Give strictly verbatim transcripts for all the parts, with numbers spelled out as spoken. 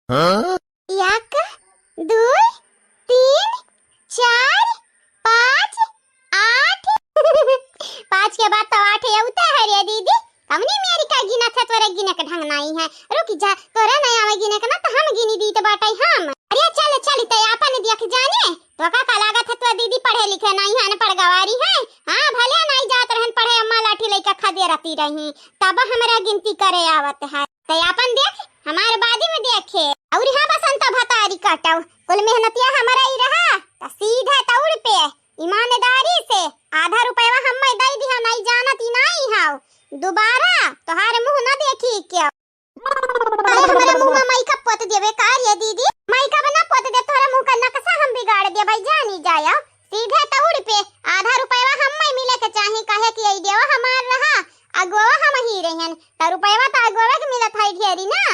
हाँ? एक, दुइ, तीन, चार, पाँच, आठ। पाँच के बाद तो आठ अउते है रे दीदी। कवनी मेरी का गिनत है, तोरे गिने के ढंग नाई है। रुक जा, तोरे नाई आवे गिने के ना, तो हम गिनी दीत बाटै हम। अरे चल, चल, ते आपन देख जाने। तोका का लागत है, तोर दीदी पढ़े लिखे नाई है, अनपढ़ गवारी है। हाँ, भले नाई जात रहन पढ़े, अम्मा लाठी लइके खदे रहती रही, तब हमरा गिनती करे आवत है। ते आपन देख, हमार बादी में देखे। अउर हाँ बसंत भतारी काटव, कुल मेहनतिया हमरा ही रहा, त सीधे तौड़ पे ईमानदारी से आधा रुपयवा हम्मे दइ दिहा, नाई जानत ही नाई हाव। दोबारा तोहार मुँह न देखी क्यों। अरे हमरा मुँह में makeup पोत देबे का रे दीदी? Makeup ना पोत दे, तोहरा मुँह का नक्शा हम बिगाड़ देबै, जानी जाया। सीधे तौड़ पे आधा रुपयवा हम्मे मिले के चाही, काहे कि ई देवा हमार रहा, अगुआ हम ही रहन, त रुपयवा त अगुआ के मिलत है ढेरी ना।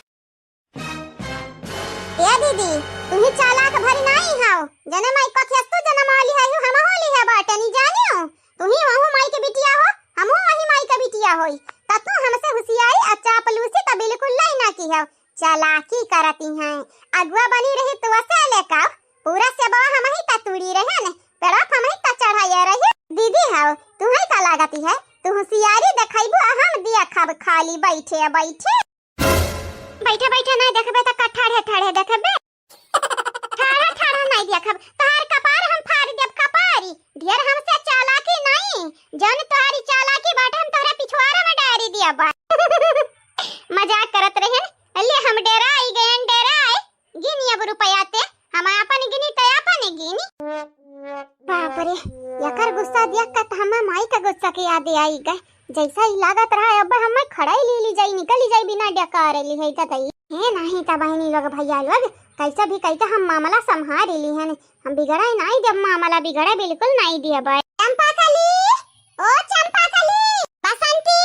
ए दीदी, तुही चालाक भरी नाई हाव, जने माई कथियस तू जनम वाली है, हमहू लिहे बाटे, नी जानियो। तुही वहू माई के बिटिया हो, हमहू वही माई के बिटिया होई। त तू हमसे हुसियाई आ चापलूसी त बिल्कुल लाई ना की हो। चालाकी करती हैं। अगुआ बनी रही तू असे लेका, पूरा सेबवा हमही त तुड़ी रहे ने। पेड़वा हमही त चढ़ाए रही। दीदी हाव, तुही का लागती है? तू हुसियारी देखाइबू आ हम दिया खाब खाली बैठे बैठे। बैठे बैठे ना देखबे त का ठाढ़े ठाढ़े देखबे? ठाढ़ा ठाढ़ा नाई देखब, तोहार कपार हम फाड़ देब, कपारी। ढेर हमसे चालाकी नाई, जौन तोहारी चालाकी बाटे हम तोहरे पिछवाड़ा में डारी देब। मजाक करत रहेन, ले हम डेराई गएन, डेराए। गिनी अब रुपया ते, हम आपन गिनी ते आपन गिनी। बाप रे, एकर गुस्सा देख के त हमें माई का गुस्सा के याद आई गए। जैसा ही लागत रहा, अब हमें खड़ाई ली ली जाई, निकली जाई बिना डकारे ली है ददई। हे नाही त बहिनी लोग, भैया लोग, कैसे भी कैसे हम मामला संभाल ली हन। हम बिगड़े नाही देब, मामला बिगड़े बिल्कुल नाही देब। चंपा कली, ओ चंपा कली, बसंती,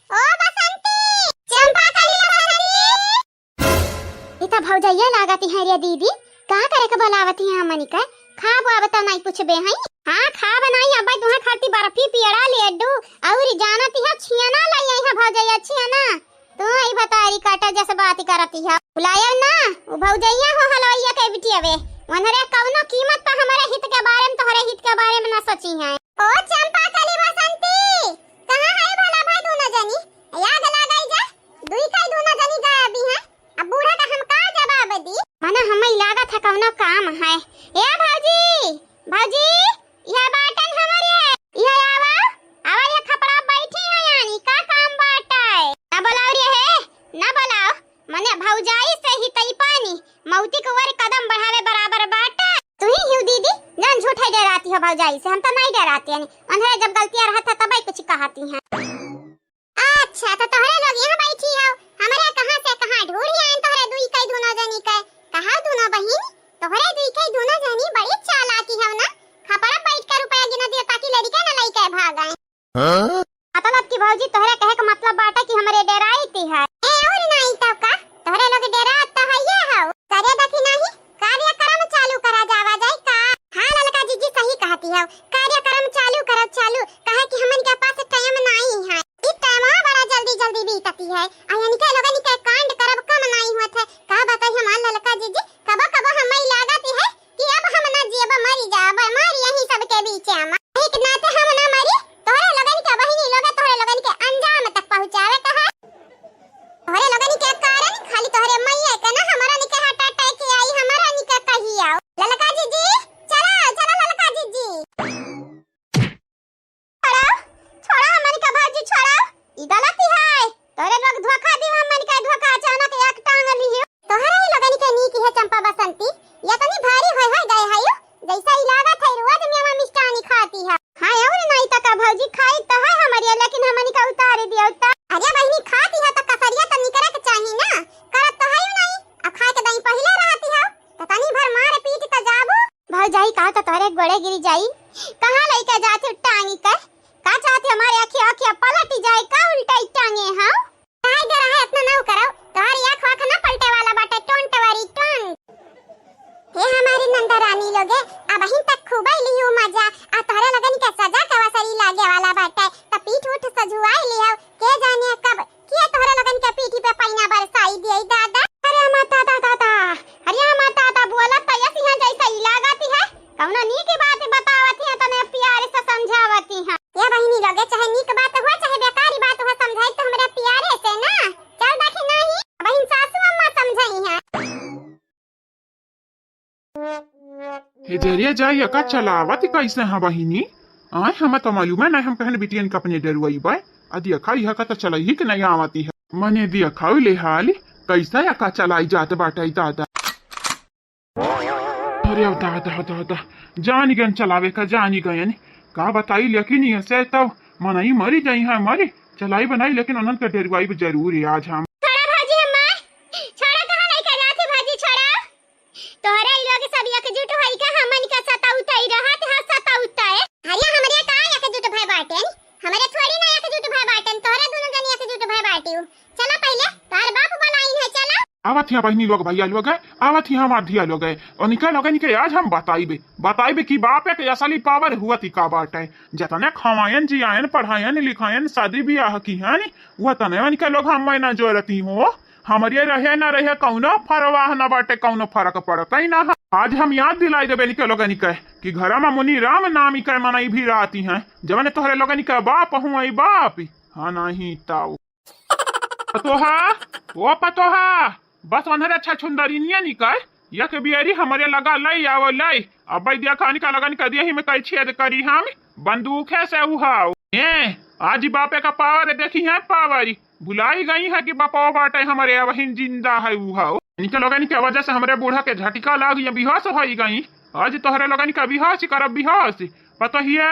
ओ बसंती, चंपा कली, बसंती। ई त भौजैया लागत हैं रे दीदी, का करे के बोलावत हैं हमनी के? खाब वाब त नाई पूछबे हैं? हाँ, खाब नाई, अबै तुहा खाती बर्फी, पेड़ा, लड्डू, अउर जानत ही छियना लाई आई है भौजैया, छियना। तू ई भतारी काटा जस बात करत ही, बुलायो ना, उ भौजैया हो हलवैया के बिटिया बे, उनरे कौनो कीमत पर हमरे हित के बारे में, तोहरे हित के बारे में ना सोची हैं। ओ चंपा कली बसंती, कहाँ है भला भाई दोनों जनी? आग लगाई जा, दुई काई दोनों जनी गायबी हैं। अब बूढ़ा का हम का जवाब दी? मना हमें लागत है कौनो काम है। ए भौजी, भौजी, यह बाटन हमारे, यह आवा, आवा, यह खपड़ा बैठी है यानी, का काम बाटे? ना बुलाओ रे हे, ना बुलाओ। मने भौजाई से ही तई पानी, मौती के ओर कदम बढ़ावे बराबर बाटे। तू ही हियो दीदी, जौन झूठे डराती हो भौजाई से, हम तो नहीं डराती हैं। उन्हें जब गलतियाँ रहत है तबै कुछ कहती हैं। अच्छा, तो तोहरे लोग यहाँ बैठी हो, हमरे कहाँ से कहाँ ढूंढी आइन तोहरे दुई कई दुनो जनी के। कहा दुनो बहिन, तोहरे दुई कई दुनो जनी बड़ी चालाकी हो ना, खपड़ा बैठ के रुपया गिना दियो ताकि लड़के न लइके भाग आए। हाँ? मतलब कि भौजी तोहरे कहे के मतलब बाटे कि हमरे डेराई ती है। ए, और नहीं तो का, तोहरे लोग डेरात तो है ये हो। करे दा कि नहीं, कार्यक्रम चालू करा जावा जाए का? हाँ ललका जीजी सही कहती हो, कार्यक्रम चालू करो चालू, काहे कि हमन के पास टाइम नाई है। ई टाइमवा बड़ा जल्दी जल्दी बीतती है, आ इनके लोगन के कांड करब कम नाई होत है। का बताई हमार ललका जीजी, कबो कबो हमें लागत है कि अब हम ना जियब, मरी जाब, मरी यही सबके बीच में। एक नाते हम ना मरी, तोहरे लोगन के बहिनी लोग तोहरे लोगन के अंजाम तक पहुँचावे का है। तोहरे लोगन के कारण खाली तोहरे मैया के ना, हमरा निके heart attack आई, हमरा निके कही आओ। ललका जीजी, चला, चला ललका जीजी। छोड़ा, छोड़ा हमन के भौजी, छोड़ा। ई गलती है। तोहरे लोग धोखा दियो हमन के, धोखा अचानक एक टांग लियो। तोहरे ही लोगन के नीक है चंपा बसंती, ये तनी भारी होय होय गए है, जैसा ई लागत है रोज मेवा मिष्ठानी खाती है। हाँ, और नहीं तो का भौजी, खाई तो है हमारी, लेकिन हमनी का उतारे दियो तो। अरे बहिनी, खाती है तो कसरिया तो निकरे के चाही ना, करत तो है ही नहीं, अब खाए के दही पहले रहती है, तो तनी भर मार पीट तो जाबू। भौजाई का तो तोरे गोड़े गिरी जाई, कहाँ लइके जाती टांगी के, का चाहती हमारे आँखी आँखी पलट जाए, का उल्टाई टांगे हाँ? काहे डरा है, इतना ना करो, तोहरी आँख वाँख ना पलटे वाला बाटे, टोंट वाली टोंट। हे हमारी नंदा रानी लोगे, अबहिन तक खूबे लियो मजा, आ तोहरे लोगन के सजा के वसरी लागे वाला बाटे, त पीठ उठ सजुआई लियो, के जाने कब के तोहरे लोगन के पीठी पे पैना बरसाई दिए दादा। अरे माता दादा दा, ए जरिया जाई का चलावत कैसे ह बहिनी? आय, हम तो मालूम है नहीं, हम कहन बिटियन का अपने डरुआई बाय। अ दिया खाई ह का तो चलाई ही के नहीं आवती है। मने दिया खाऊ ले हाली, कैसे या का चलाई जात बाटे दादा। अरे दादा, दादा, जानी गयन चलावे का, जानी गयन। का बताई, लेकिन ये से तो मनई मरी जाई है, मरी। चलाई बनाई, लेकिन उन्हन के डरुआई जरूर है आज हम। छोड़ा भौजी हमार, छोड़ा, कहाँ लइका जात है भौजी, छोड़ा। तोहरे ई लोग सब एकजुट होई के हमन के सताउतई रहत ह, सताउतई। अरे हमरे का एकजुट भय बाटेन? हमरे थोड़ी ना एकजुट भय बाटेन, तोहरे दुनो जनी एकजुट भय बाटिउ। चला पहिले, तोहर बाप बोलाइन है, चला। आवत हिया बहिनी लोग, भैया लोग है, आवत हिया हमार धिया लोग है। उनका लोगन के आज हम बताइबे, बताइबे कि बापे के असली पावर हुआ ती का बाटे। जतने खवायन, जियायन, पढ़ायन, लिखायन, शादी बियाह किहन, वह तने उनके लोग हम ना जोरती हो। हमरे रहे ना रहे, कौनो परवाह ना बाटे, कौनो फरक पड़त ही ना है। आज हम याद दिलाई देबे इनके लोगन के कि घरा में मुनि राम नामी के मनई भी रहती हैं, जवन तोहरे लोगन के बाप हुआ बाप। हाँ, नहीं ताऊ। पतोहा, ओ पतोहा, बस ओन्हरे छछुंदरिनिया निकर, एक बियरी हमरे लगा लई आवो लई। अबे देखा इनका लगन कर दिया ही में कई छेद करी हम, बंदूखे से उहाओ। ए, आज बापे का पावर देखी है पावर, भुलाई गई है कि बापो बाटे हमरे अबहिन जिंदा है उहाओ। इनके लोगन के वजह से हमरे बूढ़ा के झटका लाग या बेहोश होई गई। आज तोहरे लोगन का बेहोश करब बेहोश। पतोहिए,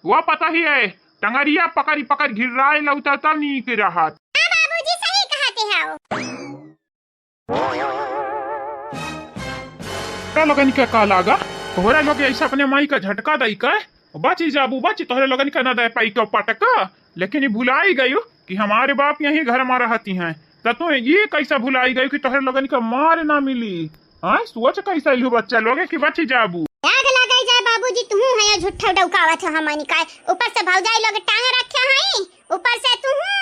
ओ पतोहिए, टंगरिया पकड़ी पकड़ घिर्राए लौटा तब नीक रहत। हाँ बाबूजी, सही कहते हो। का लोगन के का लागा? तोहरे लोग ऐसे अपने माई का झटका दई के बची जाबू, बची, तोहरे लोगन के ना दे पाई के पटका। लेकिन ई भुलाई गयू कि हमारे बाप यही घर में रहती हैं, त तू ये कैसे भुलाई गयू कि तोहरे लोगन के मार ना मिली? हाँ, सोच कैसे लिहू बच्चा लोग कि बची जाबू। आग लगाई जाए बाबूजी, तुहू है झूठा डौकावत हो हमनी का। ऊपर से भौजाई लोग टांग रखे हैं, ऊपर से तुहू।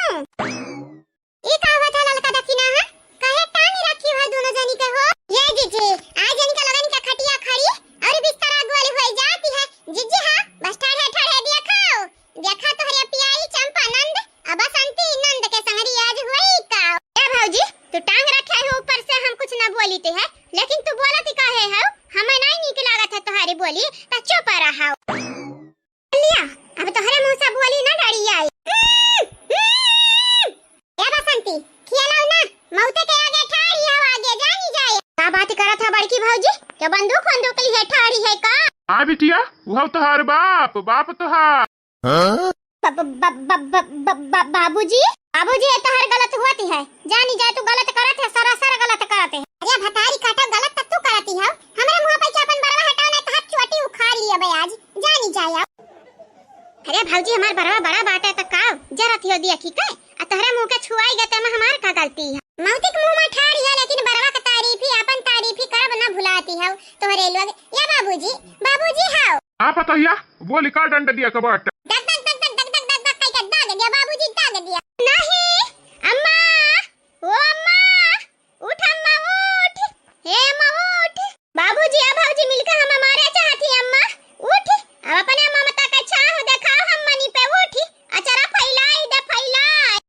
ई का होत है ललका दखिना, हाँ? काहे टांग रखी हो दुनो जनी के हो? ये जीजी, आज इनके लगन के खटिया खड़ी और बिस्तरा गोल होई जाती है। जीजी हाँ, बस ठहरे ठहरे देखो। देखा तोहरे पियाई चंपा नंद, अब बसंती नंद के संगरी आज होई का? ए भौजी, तू टांग रखे हो ऊपर से हम कुछ ना बोली ते है, लेकिन तू बोलत काहे हो? हमें नहीं नीक लागत है तोहरी बोली, त चुप रहो। लिया, अब तोहरे मुंह से बोली ना डरी आई। ए बसंती, खियालाओ ना, मौते के आगे ठाड़ी हो, आगे जानी जाए। का बात करत है बड़की भौजी? क्या बंदूक वंदूक ली है, ठाड़ी है का? हाँ बिटिया, वह तोहार बाप, बाप तोहार। हाँ? ब-, ब-, ब-, ब-, ब-, ब-, ब-, बाबूजी, बाबूजी, ये तोहर गलत होती है, जानी जाए तू गलत करत है, सरासर गलत करत है। अरे भतारी काटो, गलत तो तू करती हो, हमरे मुंह पे क्या अपन बरवा हटाओ, नहीं तो हाथ चोटी उखाड़ लिया बे आज। जानी जाए आप। अरे भौजी, हमार बरवा बड़ा बाटे त का जरत हो दिया की का? आ तोहरे मुंह के छुआई गए, तेमा हमार का गलती है? मौती के मुंह में ठाड़ी है, लेकिन बरवा के तारीफ ही, अपन तारीफ ही करब ना भुलाती हो तोहरे लोग। या बाबूजी, बाबूजी हाओ। हाँ पतोहिया, बोली का डंड दिया कबाट? दक दक दक दक दक दक दक दक कई के दाग दिया बाबूजी, दाग दिया। नहीं, अम्मा, ओ अम्मा, उठ अम्मा, उठ। हे अम्मा, उठ। बाबूजी आ भौजी मिलके हमें मारे चाहती अम्मा। उठ, अब अपने ममता का छाह देखाओ हमनी पे। उठ, अचरा फैलाई दे, फैलाई।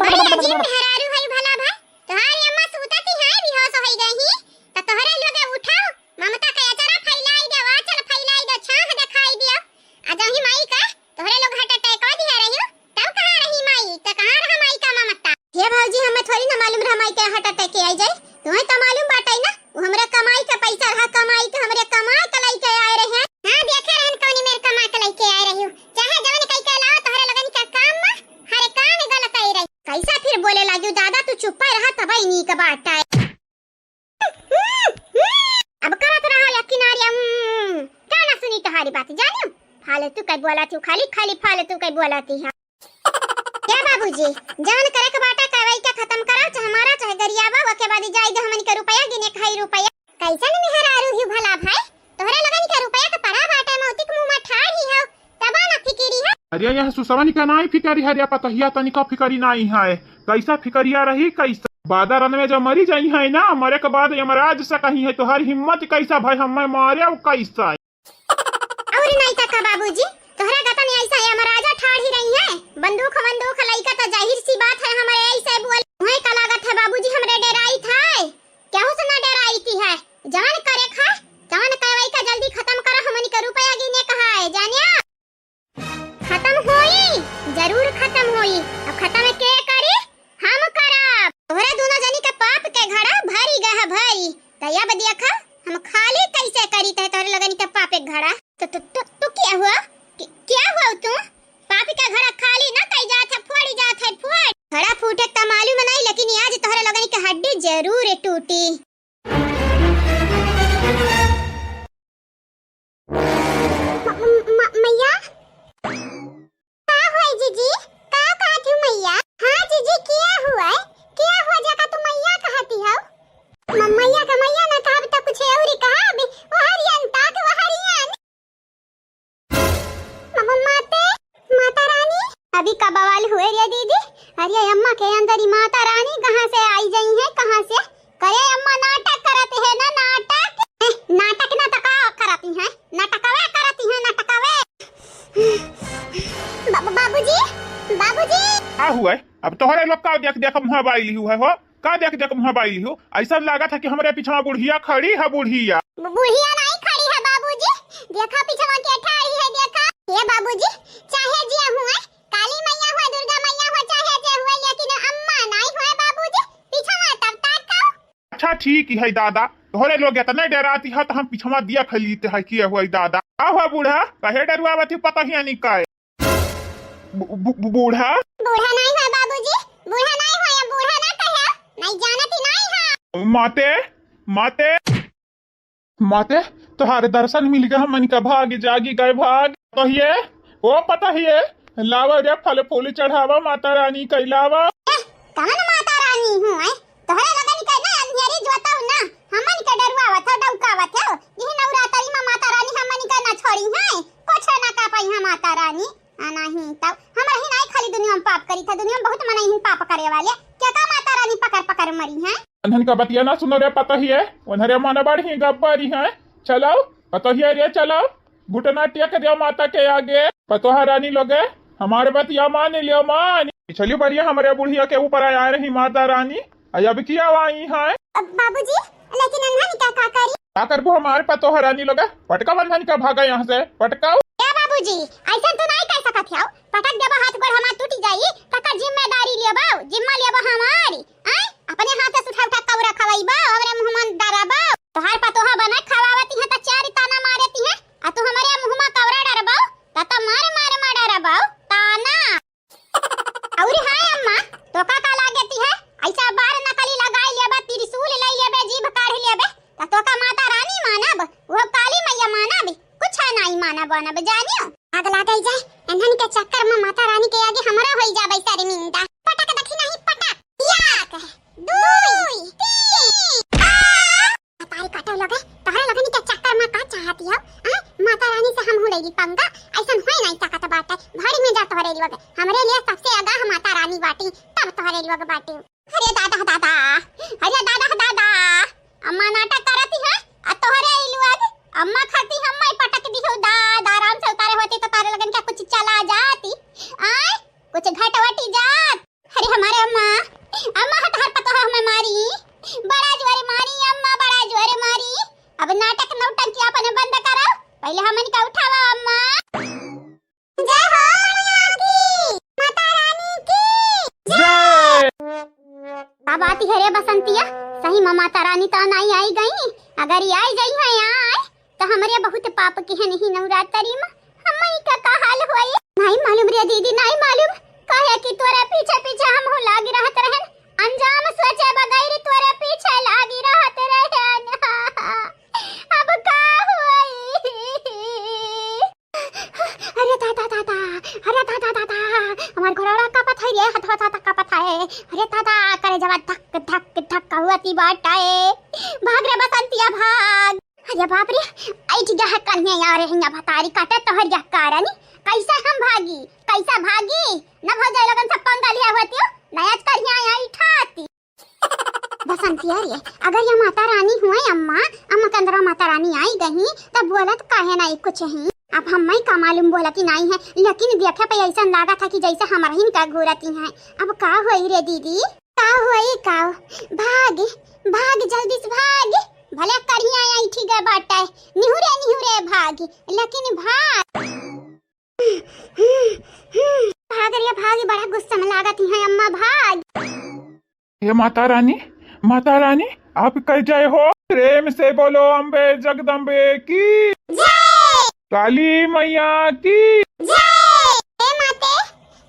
अरे अजीब मेहरारू है भला भाई, तोहारी अम्मा सूतती है, बेहोश होई गई ही, त तोहरे लोगे उठाओ, ममता का अचरा फैलाई दे, आंचल फैलाई दे, छाह देखाई दियो। आ जौही माई का तोहरे लोग हार्ट अटैक कर दिया रही हो, तब कहाँ रही माई? त कहाँ रहा माई का ममता? हे भौजी, हमें थोड़ी ना मालूम रहा माई के हार्ट अटैक के आई जाए। तुम्हें तो मालूम बाटे ना, वो हमरे कमाई का पैसा रहा, कमाई का, हमरे कमा के लेके आए रहे हैं। हाँ, देखे रहन कौनी मेर कमा के लेके आए रही हो। चाहे जवन कई के लाओ, तोहरे लोगन के काम में हर कान गलत आई रही। कैसा फिर बोले लागी दादा, तू चुप्पा रहा तबई नीक बाटे। अब करत रहा या किनारे, हम्म, का ना सुनी तोहारी बात, जानियो? फालतू कई बोला थी, खाली, खाली फालतू कई बोला थी है। क्या बाबूजी, जान करे के बाटा करवाई के खत्म कराओ, चाहे मारा, चाहे गरियावा, ओके बाद जाई दे हमन के रुपया गिने खाई रुपया। कैसन मेहरारू ही भला भाई, तोहरे लगन के रुपया के पड़ा बाटे, मौती के मुंह में ठाड़ ही हो, तबा ना फिकिरी है। अरे यह सुसवनी का नाई फिकरी है रे पतहिया, तनिका फिकरी नाई है। कैसा फिकरिया रही, कैसा बादर में जब मरी जाई है ना, मरे के बाद यमराज से कही है, तोहर हिम्मत कैसा भाई, हमें मारे कैसा? और नहीं त का बाबूजी, तोहरा गतन ऐसा यमराजा ठाड़ ही रही है, बंदूक वंदूक लइका त जाहिर सी बात है, हमरे ऐसे बोल। वही का लागत है बाबूजी, हमरे डेराई था, केहू से ना डेराई थी है, जवन करे खा, जवन करवाई का भाई, त अब देखा, हम खाली कैसे करी तहे तोहरे लोगन के पापे घड़ा। तो, तो, तो, तो क्या हुआ? कि-, क्या हुआ तू? पापी का घड़ा खाली ना कई जात है, फोड़ी जात है, फोड़। घड़ा फूटे त मालूम नहीं, लेकिन आज तोहरे लोगन के हड्डी जरूर टूटी। म-, म-, म-, मैया? का हुआ जीजी? का कहत हूँ मैया? हाँ जीजी, क्या हुआ है? क्या हुआ जेका तू मैया कहती हो? म-, मैया का मैया ना कहब त कुछ और कहब। वहरियन तक वहरियन। म-, म-, माते, माता रानी। अभी का बवाल हुए रे दीदी? अरे अम्मा के अंदर ही माता रानी कहाँ से आई गई है, कहाँ से? करे अम्मा, नाटक करत है ना, नाटक। ए, नाटक ना तो का करती हैं, नाटकवे करती हैं, नाटकवे। बा-, बा-, बाबूजी, बाबूजी। का हुआ है? अब तोहरे लोग का देख देख मुँह बाई लिहू है हो? का देख देख मुँह बाई लिहू? ऐसा लागत है कि हमरे पीछवा बुढ़िया खड़ी है, बुढ़िया। बु-, बुढ़िया नहीं खड़ी है बाबूजी, देखा पीछवा के ठाड़ी है, देखा। हे बाबूजी, चाहे जिया हुए, काली मैया हुए, दुर्गा मैया हुए, चाहे जे हुए, लेकिन अम्मा नहीं हुए बाबूजी, पीछवा तब तक का। अच्छा ठीक है दादा, तोहरे लोग इतने डराती है तो हम पिछवा दिया खलीते है किए हुए दादा। का हुआ बूढ़ा, कहे डरुआवत ही पता ही नहीं का है? बू-, बू-, बू-, बूढ़ा? बूढ़ा नहीं है बाबूजी, बूढ़ा नहीं है, बूढ़ा ना कहे, नहीं जानत ही नहीं है। माते, माते। माते, तोहार दर्शन मिल गए, हमन का भाग जागी गए भाग। पतोहिए, ओ पतोहिए, लावा रे फल फूल चढ़ावा माता रानी के लावा। ए, कवन माता रानी हूँ, ए? तोहरे लगन के ना अंधेरी जोताऊ ना, हमन के डरुआवत हो, डौकावत हो। यही नवरात्रि में माता रानी हमन के ना छोड़ी है, कुछ ना का पाई है माता रानी। आ नहीं तब, हमरा ही नहीं खाली दुनिया में पाप करी था, दुनिया में बहुत मनई ही पाप करे वाले। क्या का माता रानी पकड़ पकड़ मरी है? अनहन का बतिया ना सुनो रे पतोहिए, उन्हरे मन बढ़ी गब्बरी है। चलो पतोहिए रे चलो, घुटना टेक दियो माता के आगे। पतोहा रानी लोगे, हमारे बतिया मान लियो मान। पिछली बरिया हमरे बुढ़िया के ऊपर आया रही माता रानी, आ अब किया आई है? अब बाबूजी, लेकिन अनहन का का करी? का करबू हमारे पतोहा रानी लोगे? पटका बंधन का भागा यहाँ से, पटकाओ। ए बाबूजी, ऐसा तो नहीं कर सकत हो। पटक देबो हाथ गोड़ हमार टूट जाई, तकर जिम्मेदारी लेबो, जिम्मा लेबो हमारी। आय, अपने हाथ से उठा उठा कौरा खवाइबो, हमरे मुँह में डराबो। तोहार पतोहा बना खवावती है त चार ताना मारती है, आ तू हमरे मुँह में कौरा डरबो, त तो मारे मारे में डरबो, ताना। अउरी हाय अम्मा, तोका का लागती है? ऐसा बार नकली लगाई लेबे, त्रिशूल लई लेबे, जीभ काढ़ लेबे, त तोका माता रानी मानब, वो काली मैया मानब, कुछ नहीं मानब वानब, जानियो। आग लागई जाए, एन्हन के चक्कर में माता रानी के आगे हमरा होई जाबे शर्मिंदा। पटक दखी नहीं पटक, या कहे, दुई, तीन, आ! तारी काटे लगे, तोहरे लगनी के चक्कर में का चाहती हो? आ? माता रानी से हम हुड़ेली पंगा, ऐसन होए नहीं सकत बाटे। भड़ी में जा तोहरे लोग, हमरे लिए सबसे आगा हम माता रानी बाटी, तब तोहरे लोग बाटी। अरे दादा दादा, अरे दादा दादा, अम्मा नाटक करती है, आ तोहरे ई लोग अम्मा खाती हम माई पटक दिहो दादा, आराम से उतारे होती तो तारे लगन क्या कुछ चला जाती, आय कुछ घटवटी जात। अरे हमारे अम्मा, अम्मा हत हर पतोह हमें मारी, बड़ा जोरे मारी अम्मा, बड़ा जोरे मारी। अब नाटक नौटंकी अपने बंद करो, पहले हमन का उठावा अम्मा। जय हो मैया की, माता रानी की जय। का बात है रे बसंतिया, सही में माता रानी तो नहीं आई गई, अगर ये आई गई है यहाँ, त हमरे बहुत पाप किहे नहीं नवरात्रि में, हमनी का का हाल होई? नहीं मालूम रे दीदी, नहीं मालूम, काहे कि तोरे पीछे पीछे हम हो लागी रहत रहन, अंजाम सोचे बगैर तोरे पीछे लागी रहत रहन। अब का होई? अरे दादा दादा, अरे दादा दादा, हमार घोड़ा कांपत है रे, हथवा कांपत है। अरे दादा, करे जवा धक धक धक हुआ ती बाटे। भाग रे बसंतिया भाग। अरे बाप रे, ऐठ गया है कन्हे यार, हिया भतारी काटे तोहर यह कारण। कैसे हम भागी, कैसे भागी? न भौजाई लगन सब पंगा लिया होती हो, न आज कन्हे यहाँ ऐठाती। बसंतिया रे, अगर ये माता रानी हुए अम्मा, अम्मा के अंदर माता रानी आई गई, तब बोलत काहे नहीं कुछ ही। अब हमें का मालूम बोलती नहीं है, लेकिन देखे पे ऐसा लगा था कि जैसे हमरहिन का घूरती हैं। अब का होई रे दीदी? का होई का? भाग, भाग जल्दी से भाग। भले करिया आई ठीक है बाटे, निहुरे निहुरे भाग, लेकिन भाग। भाग रे भाग, बड़ा गुस्सा में लागत है अम्मा, भाग। हे माता रानी, माता रानी, आपकै जय हो। प्रेम से बोलो अम्बे जगदम्बे की, काली मैया की। जय। हे माते,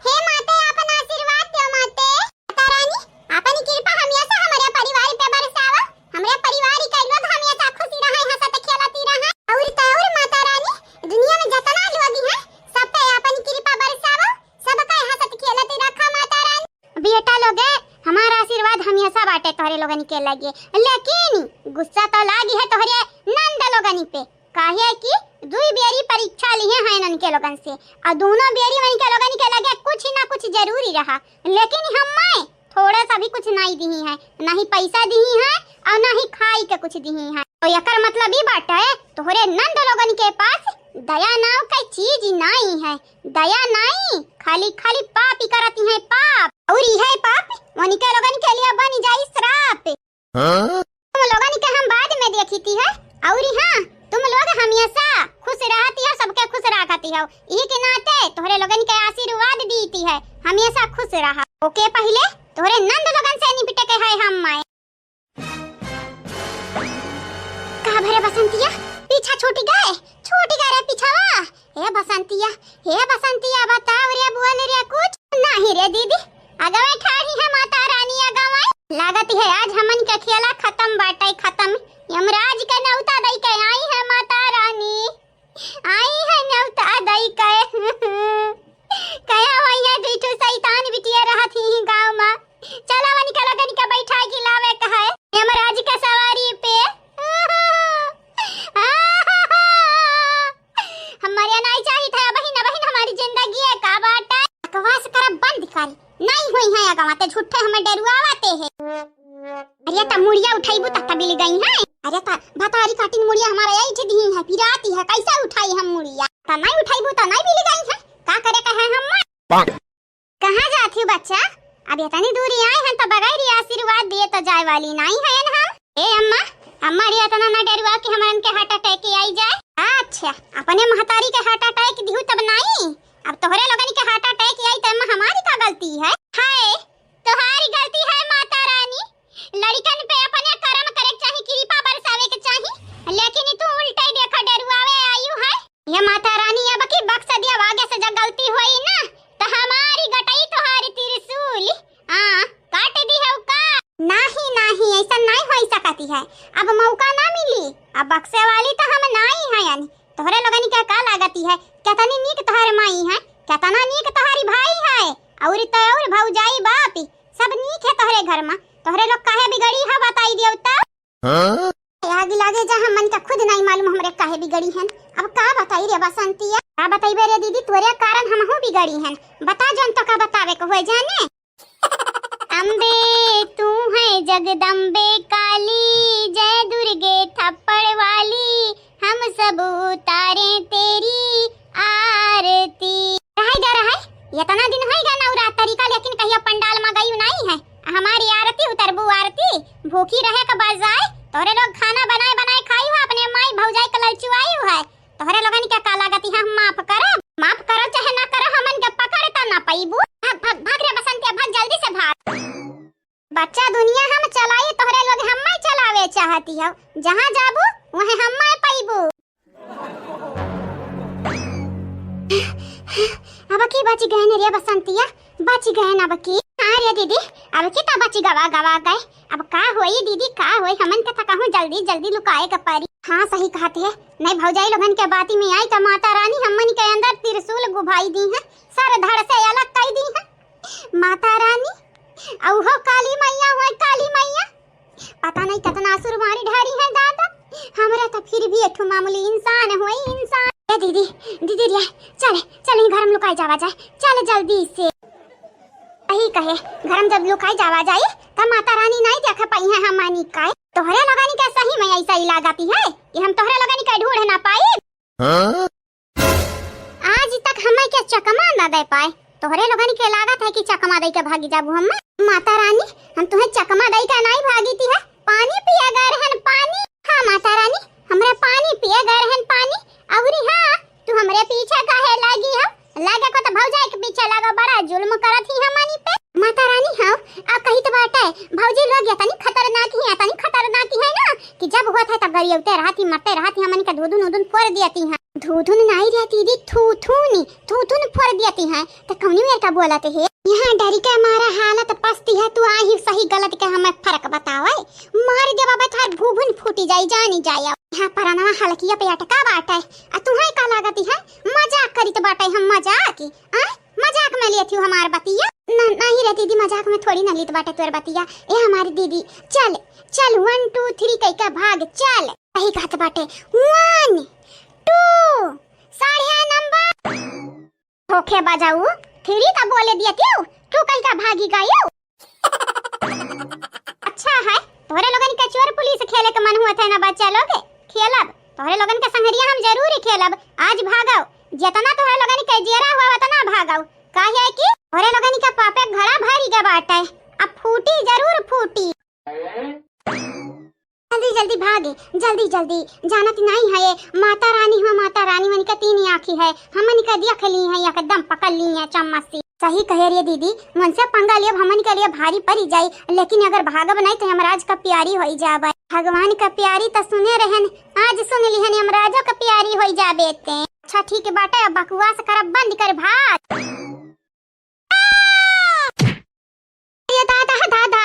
हे माते, आपन आशीर्वाद देव माते। माता रानी, आपन कृपा हमेशा हमरे परिवार पे बरसावा। हमरे परिवार के लोग हमेशा खुशी रहे, हंसत खेलत रहे। और तो और माता रानी, दुनिया में जितना लोग हैं, सब पे आपन कृपा बरसावा, सबका हंसत खेलत रखा माता रानी। बेटा लोगे, हमार आशीर्वाद हमेशा बाटे तोहरे लोगन के लगे, लेकिन गुस्सा तो लागी है तोहरे नंद लोगन पे, काहे कि दुई बेरी परीक्षा लिहे हैं इनके लोगन से, और दोनों बेरी वहीं के लोगन के लगे कुछ ना कुछ जरूरी रहा, लेकिन हम्मे थोड़ा सा भी कुछ नाई दिही है, ना ही पैसा दिही है और ना ही खाई के कुछ दिही है। तो एकर मतलब ई बाटे, तोहरे नंद लोगन के पास दया नाव के चीज नाई है, दया नाई, खाली खाली पाप ही करती है, पाप। और यह पाप वनिके लोगन के लिए बन जाई श्राप। हाँ? तुम लोगन के हम बाद में देखी थी है, और हाँ, तुम लोग हमेशा खुश रहती हो, सबके खुश रखती हो, यही के नाते तोहरे लोगन के आशीर्वाद दीती है, हमेशा खुश रहा। ओके, पहले तोहरे नंद लोगन से निपटे के है हम माए। का भरे बसंतिया, पीछा छूट गए, छूट गए रे पीछावा। हे बसंतिया, हे बसंतिया, बताओ रे, बोल रे कुछ। नहीं रे दीदी, अगवे ठाड़ी है माता रानी अगवे। लागत है आज हमन के खेला खत्म बाटे, खत्म। यमराज के नौता दई के आई है माता रानी, आई है नौता दई के। कहे वही है दुई ठो शैतान बिटिया रहत ही गाँव में। चला वनिका लोगन के बैठा के लावे के है यमराज के सवारी पे। हमारे नाई चाहित है बहिन, बहिन हमारी जिंदगी है का बाटे। बकवास करब बंद कर, नाई होई है अगवा ते झूठे हमें डरुआवते है। अरे त मुड़िया उठाइबू त बिल गई है। अरे त भतारी काटिन मुड़िया हमारा यही ठे दिही है, पिराती है, कैसे उठाई हम मुड़िया? त नाई उठाइबू त नाई बिल गई है, का करे का है हम? कहाँ जात ही बच्चा? अब इतनी दूरी आए हैं त बगैर ही आशीर्वाद दिए त जाए वाली नाई है हम। ए अम्मा, अम्मा रे इतना ना डरुआ कि हमरन के heart attack आई जाए। अच्छा, अपने महतारी के heart attack दिहू तब नाई, अब तोहरे लोगन के heart attack आई त अम्मा हमारी का गलती है? हाय, तोहारी गलती है माता रानी, लड़िकन पे अपने करम करे के चाही, कृपा बरसावे के चाही, लेकिन ई तू उल्टे देखा डरुआवे आयु है। ये माता रानी अब की बख्श दिया, आगे से जब गलती होई ना तो हमारी गटई तोहारी त्रिशूल, हाँ, काट दी है का? नाही, नाही, ऐसा नाही होई सकती है, अब मौका ना मिली, अब बख्शे वाली तो हम नाही है यानी। तोहरे लोगन के का लागती है, कितनी नीक तोहरे माई है, कितना नीक तोहरी भाई है, और तो और भौजाई बाप, सब नीक है तोहरे घर में। तोहरे लोग काहे बिगड़ी है बताई दियो तो। हाँ? ए आगी लागे जा, हमन का खुद नहीं मालूम हमरे काहे बिगड़ी हन। अब का बताई रे बसंतिया, का बताइबे रे दीदी, तोरे कारण हमहू बिगड़ी हन। बता जौन तो का बतावे को होए जाने। अम्बे तू है जगदम्बे काली, जय दुर्गे थप्पड़ वाली, हम सब उतारे तेरी आरती। रहाई गा रहाई, इतना दिन होई गा नवरात्रि का, लेकिन कहियो पंडाल में गई नहीं है। हमारी आरती उतरबू आरती, भूखी रहे के बजाय तोरे लोग खाना बनाए बनाए खाई हो, अपने माई भौजाई के ललचुआई हो है। तोहरे लोगन के का लागत है, हम माफ करब? माफ करो चाहे ना करो, हमन के पकड़ त ना पईबू। भाग, भाग, भाग रे बसंतिया, भाग, जल्दी से भाग। बच्चा दुनिया हम चलाई, तोहरे लोग हम्मे चलावे चाहती हो। जहाँ जाबू, वहीं हम्मे पईबू। अब की बच गए रे बसंतिया, बच गए अब की। हाँ रे दीदी, अब की तो बच गवा गवा गए। अब का होई दीदी, का होई, हमन के तो कहूँ जल्दी जल्दी लुकाए के पड़ी। हाँ सही कहत है, नहीं भौजाई लोगन के बाती में आई तो माता रानी हमन के अंदर त्रिशूल गुभाई दी है, सर धड़ से अलग कई दी है। माता रानी, औ हो काली मैया, होय काली मैया, पता नहीं कितना असुर मारी ढारी है दादा। हमरा तो फिर भी एक ठो मामूली इंसान होई, इंसान। ए दीदी, दीदी रे, चले, चले घर में लुकाई जावा जाए, चल जल्दी से। यही कहे, घर में जब लुकाई जावा जाए, तब माता रानी नहीं देख पाई है हमनी का। तोहरे लोगनी के सही में ऐसा ही लागती है कि हम तोहरे लोगनी के ढूंढ ना पाई। हाँ? आज तक हमें के चकमा न दे पाए, तोहरे लोगन के लागत है कि चकमा दे के भागी जाबू हम। माता रानी, हम तुम्हें चकमा दे के नहीं भागी थी है, पानी पिए गए रहन, पानी। हाँ माता रानी, हमरे पानी पिए गए रहन, पानी। अउरी हाँ, तू हमरे पीछे काहे लागी हो? लागे को तो भौजाई के पीछे लागो, बड़ा जुल्म करत ही हमनी पे। माता रानी, हाँ, आ कही तो बाटे, भौजी लोग इतनी खतरनाक गरियौते रहती, मरते रहती, हमन का धुधुन उधुन फोर दियती हैं। धुधुन नाई रहती दी, थूथुन, थूथुन फोर दियती हैं। त कौनी मेर का बोलत है? यहाँ डरी के मारा हालत पस्ती है, तू आही सही गलत के हमें फर्क बतावे। मार देबा बा, थार भूभुन फूटी जाई, जानी जाए। यहाँ परनवा हलकिया पे अटका बाटे, आ तुहैं का लागती है? मजाक करित बाटे हम, मजाक। आ? मजाक में लेत हूँ हमार बतिया? न, नहीं रे दीदी, मजाक में थोड़ी ना लेत बाटे तोर बतिया। ए हमारी दीदी, चल, चल, one two three कह के भाग, चल। यही कहत बाटे, one, two, साढ़े नंबर। धोखेबाज, three त बोले दिया तू, two कह के भागी गयो। अच्छा है, तोहरे लोगन के चोर पुलिस खेले के मन हुआ था ना बच्चा लोग, खेलब। तोहरे लोगन के संगरिया हम जरूर ही खेलब। आज भागव, जितना तोहरे लोगन के जेरा हुआ उतना भागव, काहे कि तोहरे लोगन के पापे घड़ा भरी के बाटे, अब फूटी जरूर फूटी। जल्दी जल्दी भागे, जल्दी जल्दी, जानत नहीं है ये माता रानी हो, माता रानी, उनके तीन आँखी है, हमन के देख ली है, एकदम पकड़ ली है चम्मच से। सही कहे रे दीदी, उनसे पंगा लियब हमन के लिए भारी पड़ी जाई, लेकिन अगर भागब नहीं तो यमराज का प्यारी होई जाबे। भगवान का प्यारी त सुने रहन, आज सुन लिहन यमराजो का प्यारी होई जाबे ते। अच्छा ठीक बाटे, अब बकवास करब बंद कर भाग। ये दादा, दादा,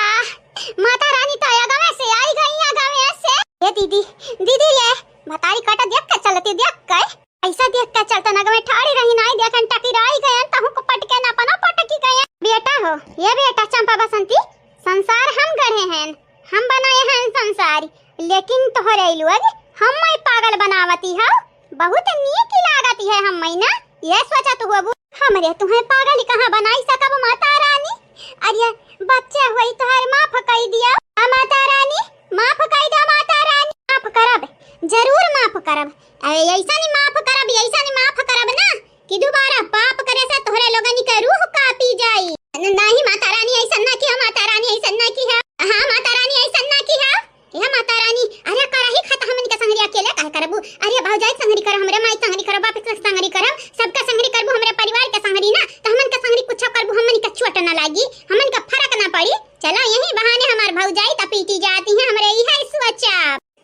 माता रानी तो आया गावे से, आई गई या गावे से। ए दीदी, दीदी ये बताई काटा देख के चलती, देख के। ऐसा देख के चलता ना गावे ठाड़ी रही, नाई देखन टकराई गयन, तहु को पटके ना पना पटकी गयन। बेटा हो, ये बेटा चंपा बसंती, संसार हम गढ़े हैं, हम बनाए हैं संसार, लेकिन तोहरे लोग हम्मै पागल बनावती हो, बहुत नीक लागती है हम्मै ना। ये सोचत होबू, हमरे तुहैं पागल कहाँ बनाई सकब माता रानी। अरे बच्चा होई तोहर माफ कई दिया, आ माता रानी, माफ कई दो माता रानी। माफ करब, जरूर माफ करब। अरे ऐसा नहीं माफ करब, ऐसा नहीं माफ करब ना कि दोबारा पाप करे से तोहरे लोगन के रूह कापी जाई। न-, नहीं माता रानी, ऐसा ना किया माता रानी, ऐसा ना किया। हाँ माता रानी, ऐसा ना किया। ए माता रानी, अरे कराही खाता हमन के संगरी अकेले काहे करबू? अरे भौजाई संगरी करो, हमरे माई संगरी करो, बाप के संगरी करो, सबका संगरी करबू, हमरे परिवार के संगरी ना, तो हमन के संगरी कुछ करबू, हमन के चोट ना लागी, हमन के फर्क ना पड़ी। चलो यही बहाने हमार भौजाई त पीटी जाती है, हमरे इहे सोचा।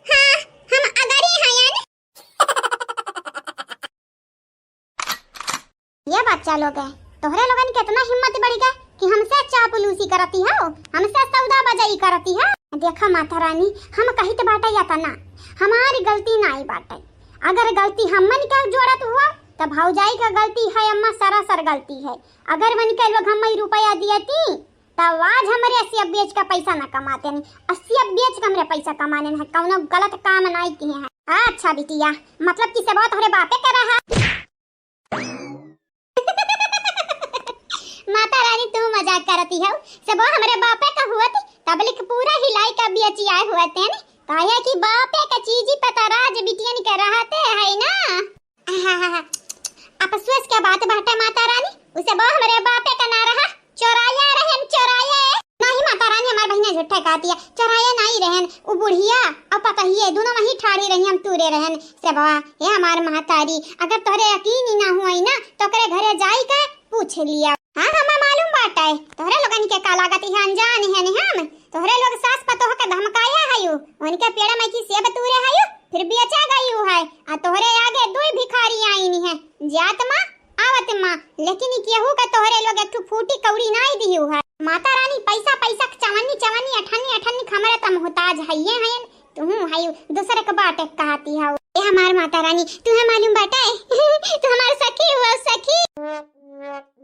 हाँ, हम अगरी हयन। ये बच्चा लोग है, तोहरे लोगन के इतना हिम्मत बढ़ गया कि हमसे चापलूसी करती हो, हमसे सौदा बजाई करती हो। देखा माता रानी, हम कहित बाटे या तना, हमारी गलती नाई बाटे। अगर गलती हमन के जोड़त हुआ, त भौजाई का गलती है अम्मा, सरासर गलती है। अगर मन के लोग हमें रुपया दियती, तब आज हमरे सेब बेच के पैसा ना कमाते नहीं, और सेब बेच के हमरे पैसा कमाने नहीं, कौनो गलत काम नाई किए हैं। अच्छा बिटिया, मतलब कि सेबवा तोहरे बापे के रहा? माता रानी, तू मजाक करती हो, सेबवा हमरे बापे का हुआ थी, तबलिक पूरा हिलाई का बेची आए हुआ थे नहीं, काहे कि बापे का चीजी पता राज बिटियन के रहते है ना। आहाहा, अफसोस के बात बाटे माता रानी, उ सेबवा हमरे बापे का ना रहा, चोराया रहन, चोराया। नहीं माता रानी, हमार बहिना झूठे कहती है, चोराया नहीं रहन, उ बुढ़िया और पतहिए दोनों वहीं ठाड़ी रही, हम तूरे रहन सेबवा। हे हमार महतारी, अगर तोहरे यकीन ही ना हुआ ना, तो ओकरे घरे जाई के पूछ लिया। हाँ, हमें मालूम बाटे, तोहरे लोगन के का लागत है, अनजान है नहीं हम। तोहरे लोग सास पतोह के धमकाया है यू, उनके पेड़ में की सेब तूरे है यू, फिर बेचा गई है, आ तोहरे आगे दुई भिखारी आईनी है, जात माँ, आवत माँ, लेकिन ई केहू के तोहरे लोग एक ठो फूटी कौड़ी नाई दिहू है। माता रानी, पैसा पैसा के चवन्नी चवन्नी, अठन्नी अठन्नी के हमरे त मोहताज हइये हयन, तुहू हयू, दूसरे के बाटे कहती हऊ। ए हमार माता रानी, तुहे मालूम बाटे? तू हमार सखी हुआ, सखी।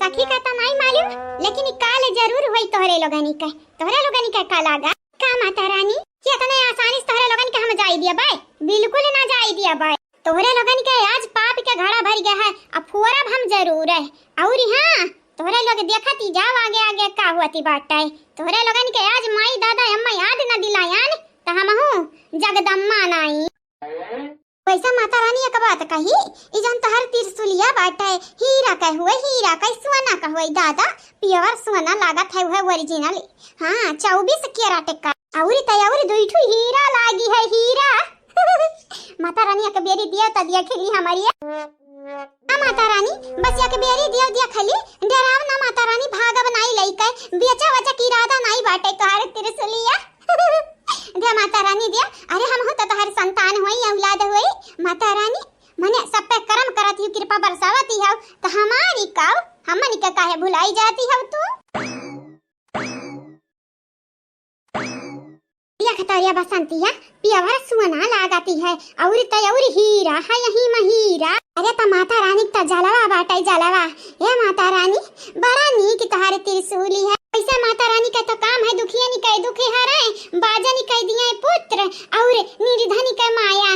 सखी का त नाई मालूम, लेकिन ई काल जरूर होई तोहरे लोगनी के। तोहरे लोगनी के का लागा? का माता रानी, कि इतने आसानी से तोहरे लोगन के हम जाई दिया बाय? बिल्कुल ना जाई दिया बाय। तोहरे लोगन के आज पाप के घड़ा भर गया है, अब फोरब हम जरूर है। और हाँ, तोहरे लोग देखत ही जाओ आगे आगे का होती बाटे। तोहरे लोगन के आज माई दादा अम्मा याद न दिलायन, त हमहू जगदम्मा नाई। वैसा माता रानी एक बात कही, ई जौन तोहर त्रिशूलिया बाटे, हीरा के हुए, हीरा के, सोना के हुए दादा, pure सोना लागत है, उहे original। हाँ, चउबीस कैरेट का। अउरी त अउरी दुई ठो हीरा लागी है, हीरा। माता रानी एक बेरी दिया त दिया खेली हमारी। हाँ माता रानी, बस एक बेरी दिया दिया खेली, डराव ना माता रानी, भागब नाई लइके, बेचा वचा के इरादा नाई बाटे तोहार त्रिशूलिया। दिया माता रानी दिया। अरे हमहू तो तोहर संतान होई, औलाद होई। माता रानी, मने सब पे करम करत ही, कृपा बरसावत ही हौ, तो हमारी काऊ, हमन के काहे भुलाई जाती हौ तू? देख तोरिया बसंतिया, पियवर सुअना लागती है, और तो और हीरा है यही में हीरा। अरे त माता रानी क त जलवा बाटे जलवा। हे माता रानी, बड़ा नीक तोहार त्रिशूली है। वैसे माता रानी का तो काम है दुखिया निकाय दुखी हरे, बाजा निकाय दिया पुत्र और निर्धन के माया।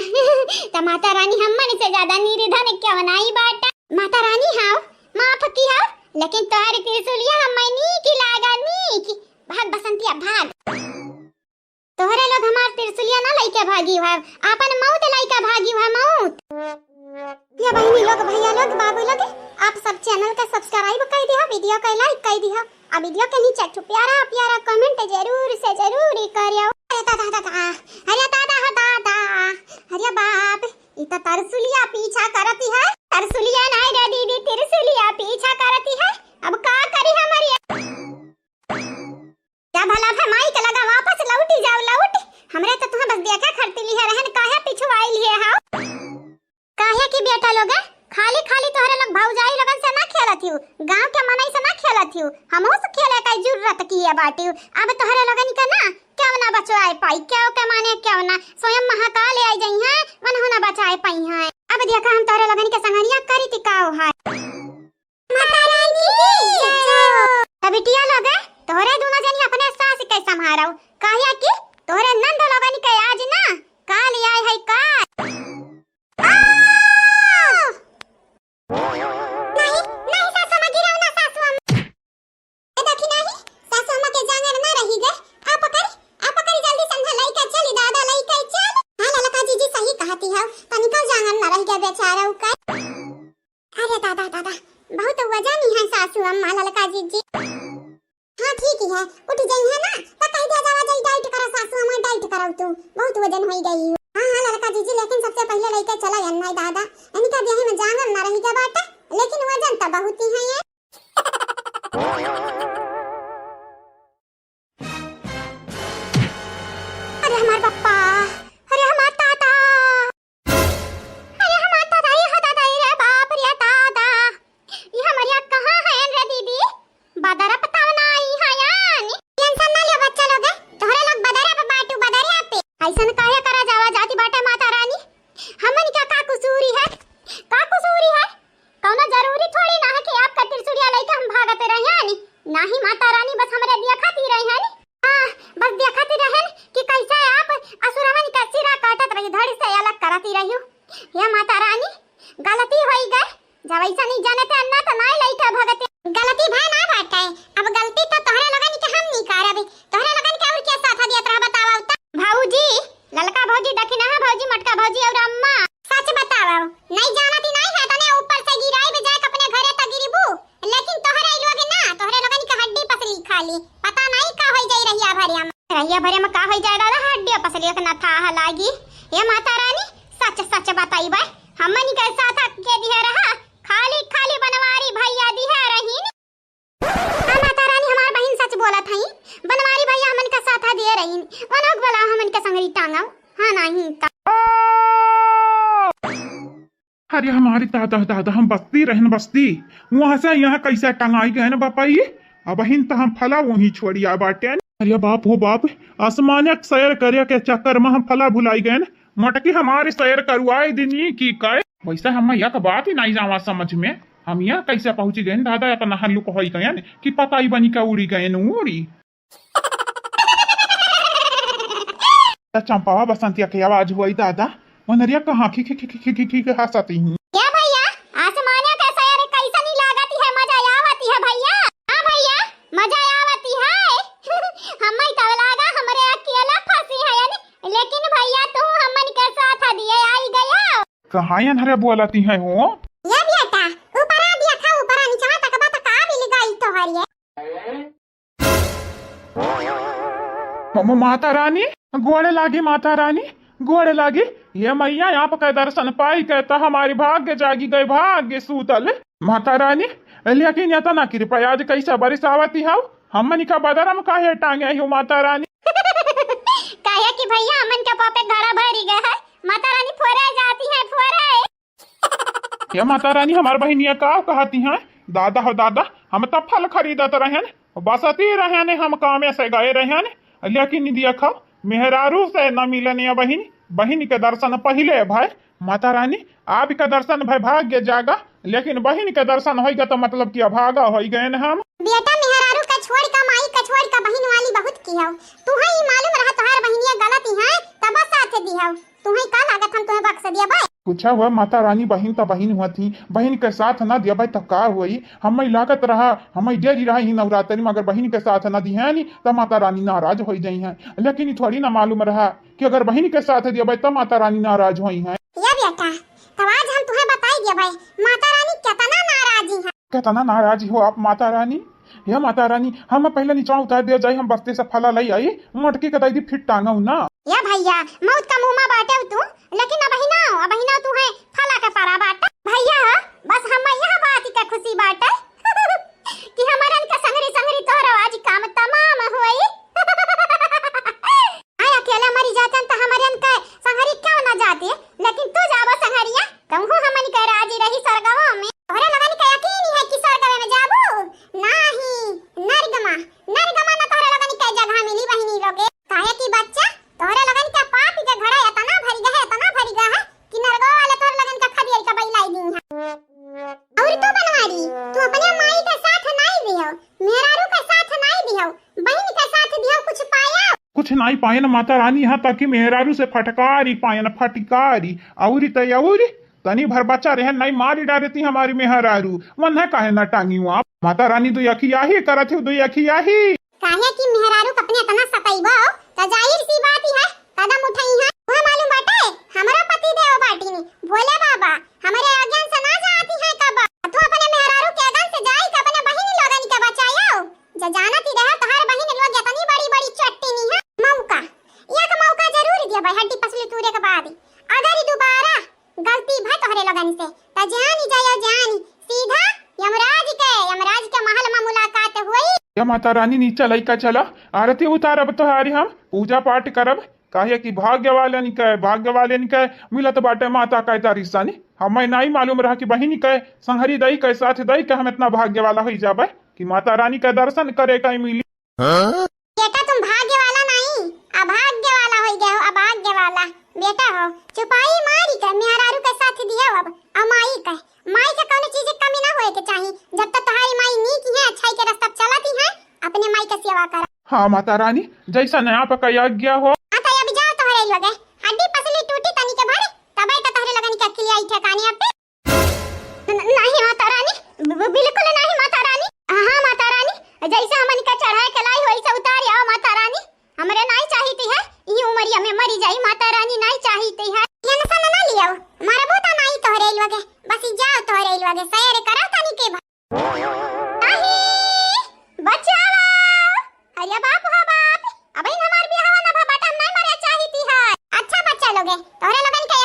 त माता रानी हमन से ज्यादा निर्धन क्यों नाई बाटा? माता रानी हाव, माफ की हाव, लेकिन तोहार त्रिशूलिया हमें नीक लागा, नीक। भाग बसंतिया, भाग। तोहरे लोग हमार त्रिशूलिया ना लइके भागी हुआ, आपन मौत लइके भागी हुआ, मौत। ये बहिनी लोग, भैया लोग, बाबू लोग, आप सब channel का subscribe कर दिया, video का like कर दिया, आ video के नीचे एक ठो प्यारा प्यारा comment जरूर से जरूर ही करियो। अरे दादा दादा, अरे दादा हो दादा, अरे बाप, ई तो तरसुलिया पीछा करती है। तरसुलिया नहीं रे दीदी, तिरसुलिया पीछा करती है। अब का करी हमारी? जा भला भे माई के लगा वापस लौटी जाओ, लौट। हमरे तो तुहाँ बस देखा खरती लिहे रहन, काहे पिछुआई लिहे हाव? काहे कि बेटा लोग, खाली खाली तोहरे लोग भौजाई लोगन से ना खेलत हियो, गाँव के मनई से ना खेलत हियो, हमहू से खेले का जरूरत किए बाटियो। अब तोहरे लोगन के ना केहू ना बचवाए पाई, केहू के माने केहू ना, स्वयं महाकाल आई जइहैं, वनहू ना बचाए पइहैं। अब देखा हम तोहरे लोगन के संगनिया करी ती काव है। माता रानी की जय। त बिटिया लोग, तोहरे दोनों जनी अपने सास के संभारो, काहे कि तोहरे नंद लोगन के आज ना काल आए है काल। आ! नहीं, नहीं सासू अम्मा, गिराओ ना सासू अम्मा। ए देखी नहीं, सासू अम्मा के जांगर ना रही गए। आ पकड़, आ पकड़ जल्दी संधा लइका चली दादा लइका चल। हाँ ललका जीजी सही कहती है, तनिका जांगर ना रह गया बेचारा का। अरे दादा दादा, बहुत वजन ही है सासू अम्मा ललका जीजी। हाँ ठीक ही है, उठ गई है ना, तो कह दिया जावा जाई diet करो सासू अम्मा, diet करो तू, बहुत वजन हो गई। हाँ हाँ ललका जीजी, लेकिन सबसे पहले लइके चला अन्ना दादा, इनका देह में जांगर ना रही के बाटे, लेकिन वजन तो बहुत ही है ये। अरे हमार पप्पा, अरे हमार दादा, अरे हमार दादा, ये दादा, ये रे बाप रे दादा, ये हमारे यहाँ कहाँ है रे दीदी? बदरा पताव ना आई है यानी। Tension ना ले बच्चा लोग, तोहरे लोग बदरा पे बाटू, बदरा पे। ऐसन काहे करा जावा जाती बाटे माता रानी? हमन का का कसूरी है? का कसूरी है? कौनो जरूरी थोड़ी ना है कि आपका त्रिशूलिया लइके हम भागते रहे हनी। नाही माता रानी बस हमरे देखती रहे हनी। हाँ, बस देखती रहन कि कैसे आप असुरवन का सिरा काटत रही, धड़ से अलग करती रही। हे माता रानी, गलती होई गए, जब ऐसा नहीं जाने थे अन्ना तो नाई लइके भगते। गलती भय ना बाटे, अब गलती तो तोहरे लोगन के हम नहीं करब, तोहरे लोगन के और के साथ दियत रहा बतावा उता। भौजी, ललका भौजी, दखिनहा भौजी, मटका भौजी और अम्मा। सच बतावा, नहीं जानती नहीं है तने ऊपर से गिराई बजाय अपने घरे त गिरबू, लेकिन तोहरे लोग ना, तोहरे लोगन के हड्डी पसली खाली, पता नहीं का होई जाई रहिया भरिया में। रहिया भरिया में का होई जाए दादा, हड्डी पसली एक ना था लागी। हे माता रानी, सच सच बताई बा, हमनी के साथ के दिहे रहा, खाली खाली बनवारी भैया दिहे रहीन। हाँ माता रानी, हमार बहिन सच बोलत हई, बनवारी भैया हमन का साथ दिए रहीन, वनोक बोला हमन का संगरी टांगव, हाँ नहीं ता। अरे हमारी दादा दादा, हम बस्ती रहन बस्ती, वहाँ से यहाँ कैसे टंगाई गए ना बापा ये। अबहिन त हम फला वहीं छोड़िया बाटेन। अरे बाप हो बाप, आसमाने क सैर करे के चक्कर में हम फला भुलाई गए। मटकी हमारी सैर करवाए दिनी की कहे। वैसे हम एक बात ही नहीं जावा समझ में, हम यहाँ कैसे पहुँची गए दादा, इतना हल्लुक होई गए कि पता ही बनी का उड़ी गए उड़ी। त चंपावा बसंतिया के आवाज हुई दादा, मनरिया कहाँ खी खी खी खी खी खी खी हंसती हूँ। क्या भैया, आसमानिया के सैर कैसन ही लागती है, मजा आवती है भैया। हाँ भैया, मजा आवती है। हमें तो लागा हमरे अकेला फंसी है यानी, लेकिन भैया तू हमन के साथ दिए आई गया। कहाँ ये हरे बोलती है हो? ये बेटा, ऊपर आ दिया था, ऊपर आ, नीचे तक बात का मिल गई तो हरिये। म-, म-, माता रानी, गोड़े लागी माता रानी, गोड़े लागी। ये मैया, आपका दर्शन पाई के त हमारी भाग्य जागी गए, भाग्य सूतल। माता रानी, लेकिन इतना कृपया आज कैसे बरसावती हो? हमनी का बदरम काहे टांगे हो माता रानी? का ए कि भइया, हमन के पापे घड़ा भरी गए है, माता रानी फोरे जाती है, फोरे। हे माता रानी, हमार बहिनिया का कहती हैं? दादा हो दादा, हम तब फल खरीदत रहेन, बसती रहेन, हम कामे से गए रहेन, लेकिन देखो, मेहरारू से न मिलन या बहिन, बहिन के दर्शन पहिले भय। माता रानी, आप के दर्शन भय भाग्य जागा, लेकिन बहिन के दर्शन होइगा तो मतलब कि अभागा होई गए हम। बेटा, मेहरारू का छोड़ का, माई का छोड़ का, बहिन वाली बहुत की हो। तुहै ई मालूम रहा तोहार बहिनिया गलती है, तब साथ दिहौ। तुहै का लागत हम तुहै बख्श दिया भाई? कुछ हुआ माता रानी, बहिन त बहिन हुआ थी, बहिन के साथ ना दिया भाई त का हुई? हमें लागत रहा, हमें डेरी रहा ही नवरात्रि में अगर बहिन के साथ ना दिहैनी त माता रानी नाराज हो जाई हैं, लेकिन ई थोड़ी ना मालूम रहा कि अगर बहिन के साथ दिया भाई त माता रानी नाराज होई हैं। या बेटा, तब आज हम तुहै बताई दिया भाई, माता रानी कितना नाराजी है। कितना नाराज हो आप माता रानी? हे माता रानी, हम पहिले निचवा उतार दिया जाई, हम बस्ती से फला लई आई, मोटकी के दई दी फिर टांगऊ ना। या भइया, मौत का मुँह मा बाटे तू, लेकिन अबही ना, अबही ना तू है फला के पारा बाटे। भइया, बस हम यह बात के खुशी बाटे कि हमरन का संगरी संगरी तोहरो आज काम तमाम होई। आय अकेला मरी जातन त हमरन के संगरी क्यों ना जाती, लेकिन तू जाबो संगरिया, तमहू हमन के राजी रही स्वर्गवा में। तोहरे लोगन के यकीन है कि स्वर्गवे में जाबू? नाही, नरगमा, नरगमा ना तोहरे लोगन के जगह मिली बहिनी लोगे। काहे कि बच्चा, तोहरे लोगन के पाप के घड़ा इतना भरी गए है, इतना भरी गए है कि नरगवा वाले तोहरे लोगन के खदियर के बैलाई दी है। और तू बनवारी, तू अपने माई के साथ नाई दियो, मेहरारू के साथ नाई दियो, बहिन के साथ दियो, कुछ पाया? कुछ नाई पायन माता रानी, यहाँ तक कि मेहरारू से फटकारी पायन, फटकारी। औरी त औरी, तनी भर बच्चा रहे, नाई मारी डारती हमारी मेहरारू। मन है काहे ना टांगी आप? माता रानी दुई अखिया ही करत हो, दुई अखिया ही। काहे कि मेहरारू के अपने इतना सतैबो, त जाहिर सी बात ही है, कदम उठाई है। वह मालूम बाटे, हमरा पति देव बाटी नी, भोले बाबा, हमरे आज्ञा से ना जाती है कब। तू अपने मेहरारू के आज्ञा से जाई के अपने बहिनी लोगन के बचायो। जे जानत ही रहे, तोहार बहिन लोग इतनी बड़ी बड़ी चट्टी नी है। मौका, एक मौका जरूर दिया भाई, हड्डी पसली तूरे के बाद। अगर ई दोबारा गलती भय तोहरे लोगन से, त जानी जायो जानी, सीधा यमराज के, यमराज के महल में मुलाकात हुई। या माता रानी, नीचे लइका चला, आरती उतारब तोहारी हम, पूजा पाठ करब, काहे कि भाग्य वालन के, भाग्य वालन के मिलत बाटे माता के दर्शन। हमें नाई मालूम रहा कि बहिनी के संहरी दई के साथ दई के हम इतना भाग्य वाला होई जाबे कि माता रानी के दर्शन करे के मिली। बेटा, तुम भाग्य वाला नहीं, अभाग्य वाला होई गए हो, अभाग्य वाला। बेटा हो, चुपाई मारी के मेहरारू के साथ दिया अब, आ माई के, माई के कौनो चीज के कमी ना होए के चाही। जब तक तुम्हारी माई नीक है, अच्छाई के रास्ता पे चलती है, अपने माई के सेवा करा। हाँ माता रानी, जैसा नया आपका आज्ञा हो। हाँ तो अब जाओ तोहरे लगे, हड्डी पसली टूटी तनी के भर, तबे तो तोहरे लगन के अखिलिया ई ठिकाने अब। न-, नहीं माता रानी, ब-, ब-, बिल्कुल नहीं माता रानी। हाँ माता रानी, जैसे हमन का चढ़ाए के लाई वैसे उतार आओ माता रानी। हमरे नहीं चाहिती है, ई उमरिया में मरी जाई माता रानी, नहीं चाहिती है। टेंशन ना लियो, मरबो तो नहीं तोहरे लगे, बस ई जाओ तोहरे लगे, सैर करा तनी के भा-, नहीं, बचाओ। अरे बाप हो बाप, अबहिन हमार बियाह ना भा बाटे, हम नहीं मरे चाहिती है। अच्छा बच्चा लोगे, तोहरे लोगन के